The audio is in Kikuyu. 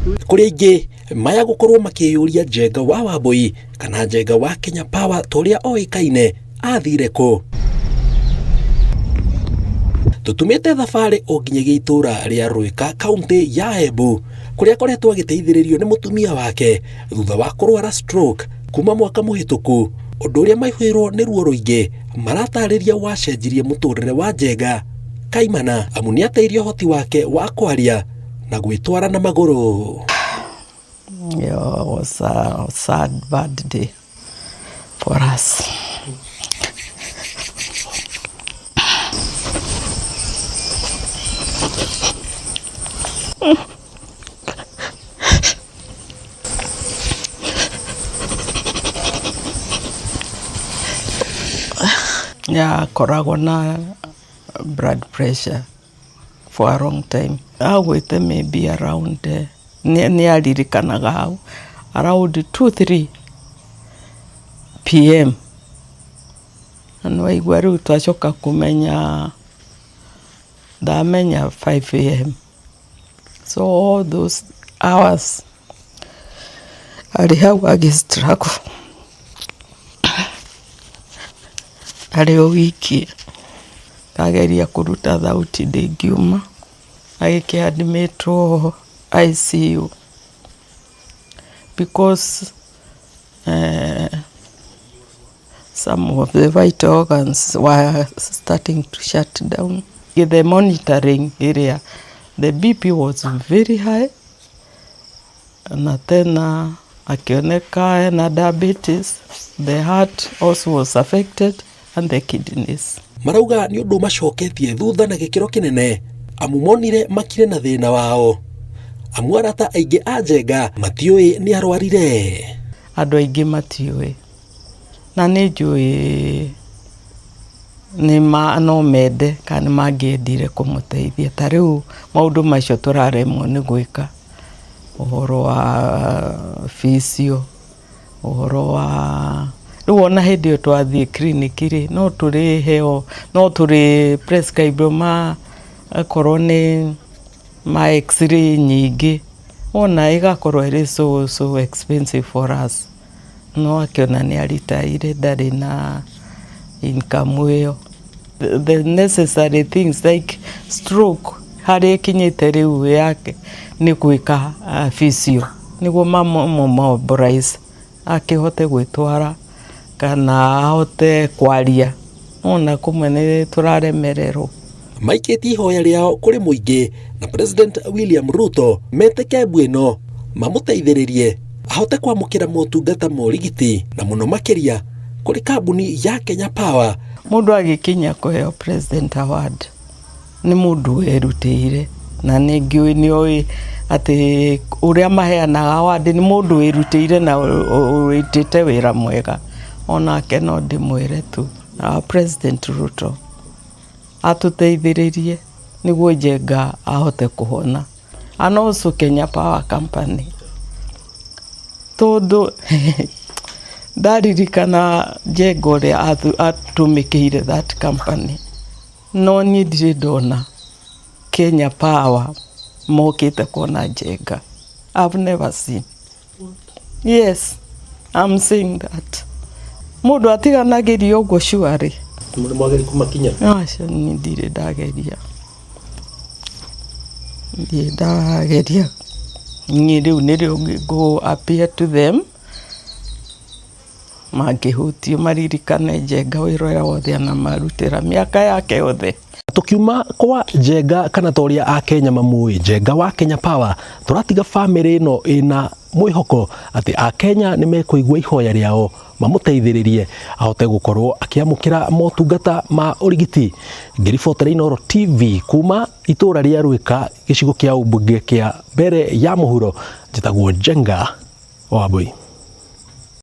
Kũrĩ aingĩ maya gũkorwo makĩyũria Njenga wa Wambũi kana Njenga wa Kenya Power ta ũrĩa oĩkaine athire kũ. Tũtumĩte thabarĩ o nginyagia itũũra rĩa Rwĩka kaũntĩ ya Embu kũrĩa akoretwo agĩteithĩrĩrio nĩ mũtumia wake thutha wa kũrwara stroke kuma mwaka mũhĩtũku, ũndũ ũrĩa maihũirwo nĩ ruo rũingĩ maratarĩria wacenjirie mũtũrĩre wa Njenga kaimana amu nĩateire ũhoti wake wa kwaria na gwĩtwara na magũrũ. Yeah, it was a sad, bad day for us. Akoragwo na blood pressure for a long time. Agwĩte maybe around nĩ aririkanaga hau around 2 3 pm. Na nĩ waigua rĩu twacoka kũmenya ndamenya 5 am. So all those hours arĩ hau agĩ struggle arĩ o wiki ndageria kũruta thauti ndĩngiuma agĩkĩ admit-wo ICU because some of the vital organs were starting to shut down. The monitoring ĩrĩa the BP was very high na tena akioneka ena diabetes, the heart also was affected and the kidneys. Marauga nĩ ũndũ macoketie thutha na gĩkĩro kĩnene amu monire makire na thĩna wao amu arata aingĩ a Njenga matiũĩ nĩ arwarire. Andũ aingĩ matiũĩ na nĩ njũĩ nĩ ma no mende kana nĩ mangĩendire kũmũteithia. Ta rĩu maũndũ macio tũraremwo nĩ gwĩka, ũhoro wa physio, ũhoro wa rĩu ona hĩndĩ ĩyo twathiĩ clinic rĩ, no tũrĩheo no tũrĩ prescribe ma akorwo nĩ ma x-ray nyingĩ, wona ĩgakorwo ĩrĩ so so expensive for us. No akĩona nĩ aritaire ndarĩ na income ĩyo. The necessary things like stroke harĩa ĩkinyĩte rĩu yake nĩ gwĩka physio nĩguo mamũ mobilize akĩhote gwĩtwara kana ahote kwaria. Wona kũmwe nĩ tũraremererwo. Maikĩtie ihoya rĩao kũrĩ mũingĩ na President William Ruto metĩke mbu ĩno mamũteithĩrĩrie ahote kwamũkĩra motungata ma ũrigiti na mũno makĩria kũrĩ kambuni ya Kenya Power. Mũndũ agĩkinya kũheo President Award nĩ mũndũ werutĩire na nĩ ngĩũĩ nĩ oĩ atĩ ũrĩa maheanaga award nĩ mũndũ wĩrutĩire na ũrutĩte wĩra mwega. Onake no ndĩmwĩre tu our President Ruto atũteithĩrĩrie nĩguo Njenga ahote kũhona. And also Kenya Power Company tondũ ndaririkana Njenga ũrĩa atũmĩkĩire that company no niĩ ndirĩ ndona Kenya Power mokĩte kuona Njenga. I've never seen. Yes, I'm saying that. Mũndũ atiganagĩrio ũguo surely. Mũrĩ mwageri kũmakinya? Aca niĩ ndirĩ ndageria. Ndirĩ ndageria. Niĩ rĩu nĩrĩo ngũ appeal to them mangĩhutio maririkane Njenga wĩra ũrĩa wothe anamarutĩra mĩaka yake yothe. Tukiuma kwa Njenga kana ta ũrĩa Akenya mamũĩ Njenga wa Kenya Power tũratiga bamĩrĩ ĩno ĩna mwĩhoko atĩ Akenya nĩ mekũigua ihoya rĩao mamũteithĩrĩrie ahote gũkorwo akĩamũkĩra motungata ma ũrigiti. Ngĩribotera Inooro TV kuma itũra rĩa Rwĩka gĩcigo kĩa ũmbunge kĩa mbere ya mũhuro, njĩtagwo Njenga wa Wambui.